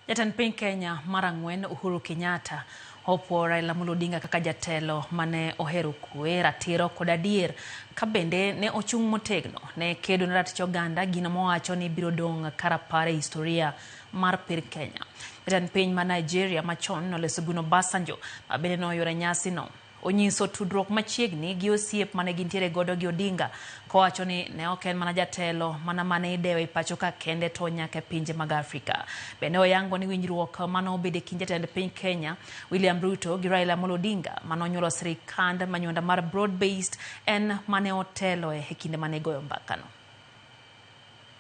Jatend piny Kenya mar ang'wen Uhuru Kenyatta opuo Raila Amolo Odinga kaka jatelo mane ohero kwe, ratiro kod adier ka bende ne ochung' motegno ne kedo ne ratich oganda, gino mowacho ni biro dong' ka rapar e historia mar piny Kenya. Jatend piny ma Nigeria machon Olusegun Obasanjo ma bende noyuoro e nyasi no onyiso tudruok machiegni gi osiep mane gintiere godo gi Odinga kowacho ni ne ok en mana jatelo mana mane idewo e pacho ka kende to nyaka e pinje mag Afrika. Bende oyango ni winjruok mane obedo e kind jatend piny Kenya William Ruto gi Raila Amolo Odinga mane onyuolo sirikand manyuonda mar broad based en mane oteloe e kinde mane igoyo mbakano.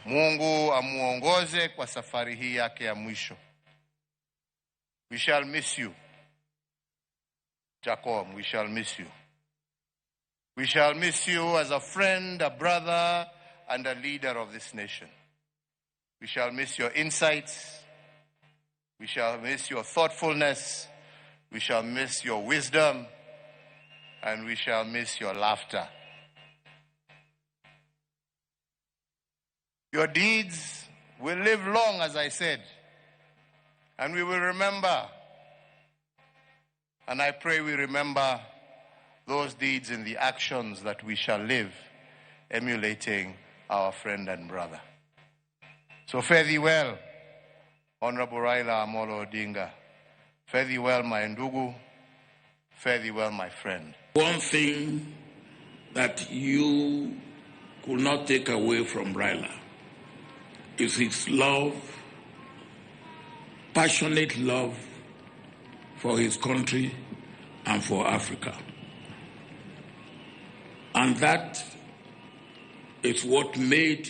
Mungu amuongoze kwa safari hii yake ya mwisho. We shall miss you. Jacob, we shall miss you. We shall miss you as a friend, a brother, and a leader of this nation. We shall miss your insights. We shall miss your thoughtfulness. We shall miss your wisdom. And we shall miss your laughter. Your deeds will live long, as I said, and we will remember. And I pray we remember those deeds in the actions that we shall live, emulating our friend and brother. So fare thee well, Honorable Raila Amolo Odinga. Fare thee well, my ndugu. Fare thee well, my friend. One thing that you could not take away from Raila is his love, passionate love for his country and for Africa. And that is what made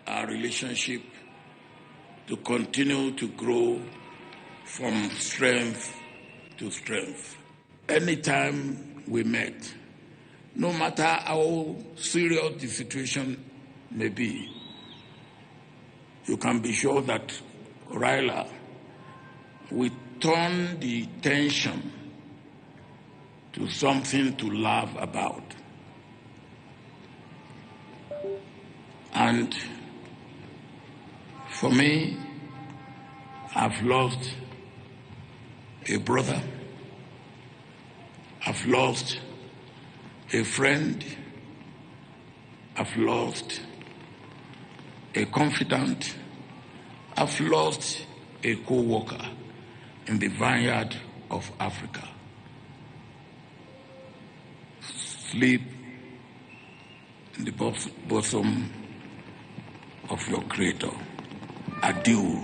our relationship to continue to grow from strength to strength. Anytime we met, no matter how serious the situation may be, you can be sure that Raila will turn the tension to something to laugh about. And for me, I've lost a brother. I've lost a friend. I've lost a confidant. I've lost a co-worker in the vineyard of Africa. Sleep in the bosom of your Creator. Adieu.